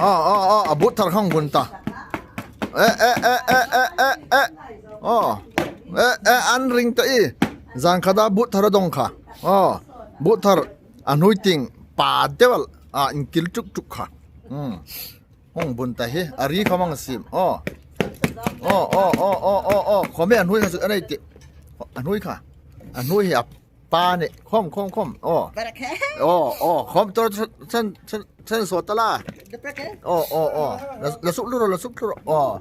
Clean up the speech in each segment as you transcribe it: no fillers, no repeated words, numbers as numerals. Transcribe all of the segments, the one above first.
A a a a but thar khang bun ta. E e e e e e e. Oh. E e an ring ta i. Zan khada but thar dong kha. Oh. But thar an hui ting pa dewal a in kil tuk tuk kha. Um. Hong bun ta hi a ri khamang sim. Oh. Oh oh oh oh oh oh khome an hui kha su anai ti. An hui kha. An hui hi a pa ne khom khom khom oh oh oh khom to chen chen chen so ta la oh oh oh la suk lu la suk lu oh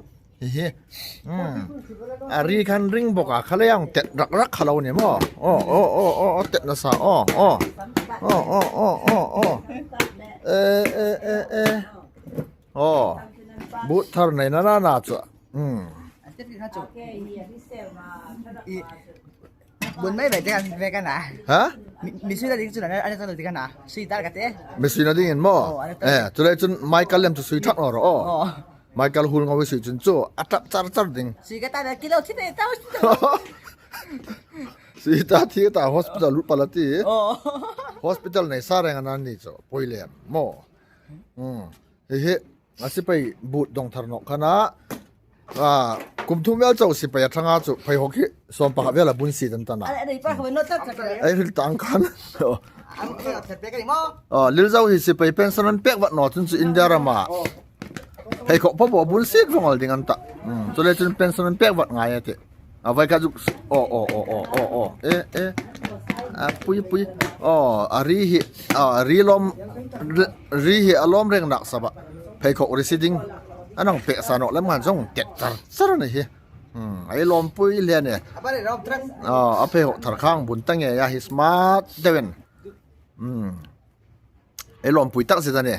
hi hi um a ri khan ring bok a khalayang tet rak rak khalo ni mo oh oh oh oh oh tet na sa oh oh oh oh oh oh oh e e e e oh bu thar nei na na na chu um Bun mai ve te ve kan a. Ha? Mi sui na ding chun an an ti kan a. Sui tar ka te. Mi sui na ding in mo. Eh, chu lai chun Michael lem chu sui thak no ro. Oh. Michael hul ngawi sui chun chu atap char char ding. Sui ka ta na kilo thi te ta. Sui ta thi ta hospital lut palati. Oh. Hospital nei sa reng anan ni chu poi lem mo. Um. He he A sipai but dawng thar nawh khan a kum thum vel chauh sipai a thanga chu pheikhawk hi sawm pakhat vel a bun si tan tan a. Ei ril tang khan Lilzo hi sipai pension an pek vat naw chun chu India rama pheikhawk pawh pawh bun sit vawng al ding an ta. Chulai chun pension an pek vat ngai a ti. A vai kha chu aw aw aw aw aw aw e e a pui pui aw a ri hi a ri lawm ri hi a lawm reng nak sap a pheikhawk ri si ding an ang peh sa nawh lem ngan zawng tet char char a ni hi umm a i lawm pui hle a ni aw a pheikhawk thar khang bun ta ngei a hi smart deuh in umm a i lawm pui tak zet a ni.